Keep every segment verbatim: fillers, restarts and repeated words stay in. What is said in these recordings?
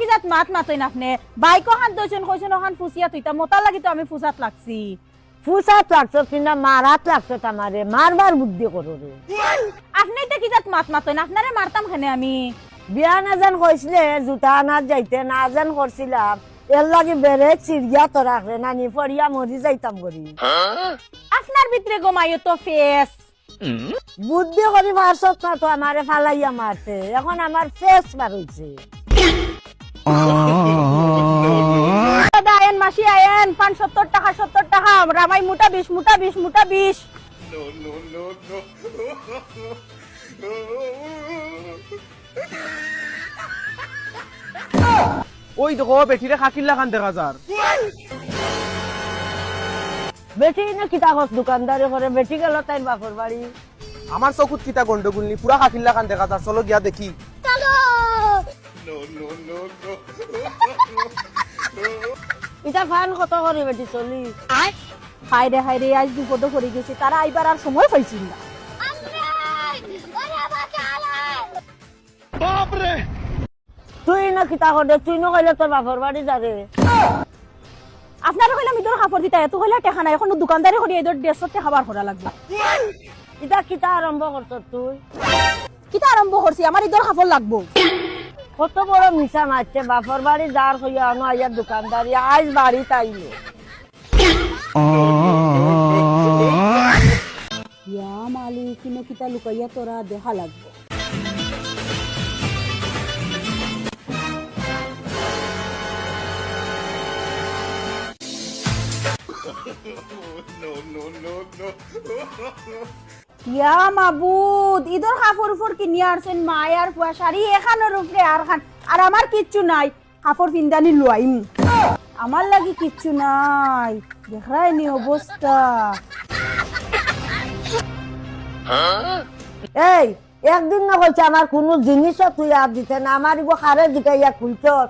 কি জাত মাত মাতইন আপনে? বাইক অখান দইছইন, কইছইন অখান ফুসিয়া থইতাম, অতার লাগি তো আমি ফুসাত লাগছি। ফুসাত লাগছত কিনা মারাত লাগছত আমারে, মারবার বুদ্ধি করো রে। আপনে ইতা কি জাত মাত মাতইন? আপনারে মারতাম কেনে আমি? বিয়ান আজান কইছিলে, জুতা আনাত যাইতে না আজান করছিলাম, এর লাগি বেরেক ছিড়িয়া তো রাখলে নানি, পড়িয়া মরি যাইতাম করি। আপনার ভিতরে গো মাইও তো ফেস। বুদ্ধি করি পারছত না তো আমারে ফালাইয়া মারতে, এখন আমার ফেস বার হইছে। দাদা, আয়েন, মাসি, আয়েন, পান সত্তর টাকা, সত্তর টাকা, রামাই মোটা বিশ, মোটা বিশ, মোটা বিশ। ওই দেখো, বেটিরে খাকির লাখান দেখা যার। বেটি না কিতা কস, দোকানদারি করে, বেটি গেল তাইর বাপর বাড়ি। আমার চকুত কিতা গন্ডগোল নি, পুরা খাকির লাখান দেখা যার, চলো গিয়া দেখি। ইটা ফান কত করি বেটি চলি? হায় রে, হায় রে, আইজ বিপদো পড়ি গেছি, তারা আইবার আর সময় পাইছি না। তুই না কিতা করে, তুই না কইলে তোর বাপর বাড়ি যারে। আপনারে কইলাম ইদর কাপড় দিতা, এত কইলা টেকা নাই, এখন দোকানদারি করি ইদর দেড়শো টেকা বার করা লাগবো। ইটা কিতা আরম্ভ করছ তুই? কিতা আরম্ভ করছি? আমার ইদর কাপড় লাগবো। কত বড় মিছা মারছে, বাপর বাড়ি যার কইয়া আনো আইয়া দোকানদারি, আইজ বাড়িত আইলো। ইয়া মালিক, কিনো কিতা লুকাইয়া তোরা দেখা লাগবো। ইয়া মাবুদ, ইদর কাপড় উপর কিনিয়া আরছইন, মায়ার ফুয়া শাড়ি এখানোর উপরে আর খান, আর আমার কিচ্ছু নাই। কাপড় পিন্দানি লুয়াইম। আমার লাগি কিচ্ছু নাই। দেখরায়নি অবস্থা। এই, একদিন না কইছে আমার কুনু জিনিসও তুই আর দিতে না, আমার ইগো খারে জিগাইয়া খুলছস।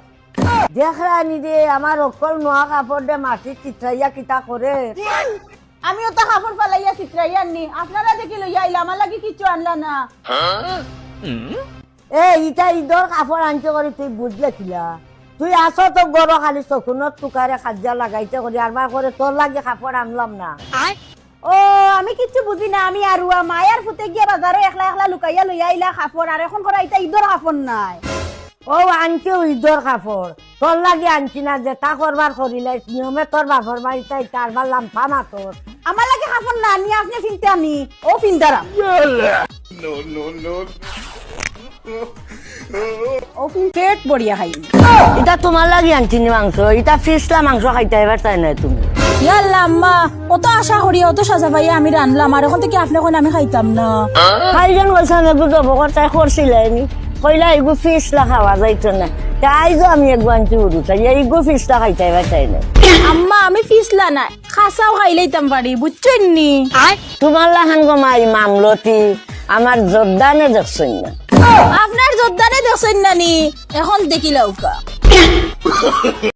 দেখরায়নি রে, আমার অকল নোয়া কাপড় দে মাটিত চিত্রাইয়া কিতা করে। আমি অত কাপড় ফালাইয়া চিত্রাইয়া আননি, আপনারা দেখি লইয়া আইলা, আমার লাগি কিচ্ছু আনলা না। এ, ইটা ইদর কাপড় আনতে করি তুই বুঝলে কিলা? তুই আসো তো গরো খালি চকুনত তুকারে খাজ্জা লাগাইতে করি, আরবার করে তোর লাগি কাপড় আনলাম না। ও, আমি কিচ্ছু বুঝি না, আমি আরুয়া মায়ার ফুতে গিয়া বাজারো একলা একলা লুকাইয়া লইয়া আইলা কাপড়, আর এখন করা ইটা ইদর কাপড় নাই। ও, আনছি ইদর কাপড়, তোর লাগি আনছি না, যেতা করবার করিলে নিয়মে তোর বাপর বাড়িত ইতা আরবার লাম্পা মাতর। আমার লাগি কাপড় না আনি, আপনে ফিনতে আনি, ও ফিন্দারাম। ও ফিন পেট ভরিয়া খাই। ইটা তোমার লাগি আনছি নি মাংস, ইটা ফিসলা মাংস খাইতায় পারতায় নায় তুমি। ইয়াল্লা আম্মা, অত আশা করিয়া, অত সাজা পাইয়া আমি রানলাম, আর এখন থাকি আপনে কইন আমি খাইতাম না। খাইজন কইছাম এগু জব করতায় করছিলায় নি, কইলা এগু ফিসলা খাওয়া যাইতো না। তে আইজও আমি এগু আনছি হুরুতায়, ইগু ফিসলা খাইতায় পারতায় নায়। আম্মা, আমি ফিসলা নায়, খাসাও খাইলাইতাম পারি, বুঝছইন নি? তোমার লাখান গো মাই মামলতি, আমার জর্দানে দেখছইন না। আপনার জর্দানে দেখছইন না নি? এখন দেখিলাউক্কা।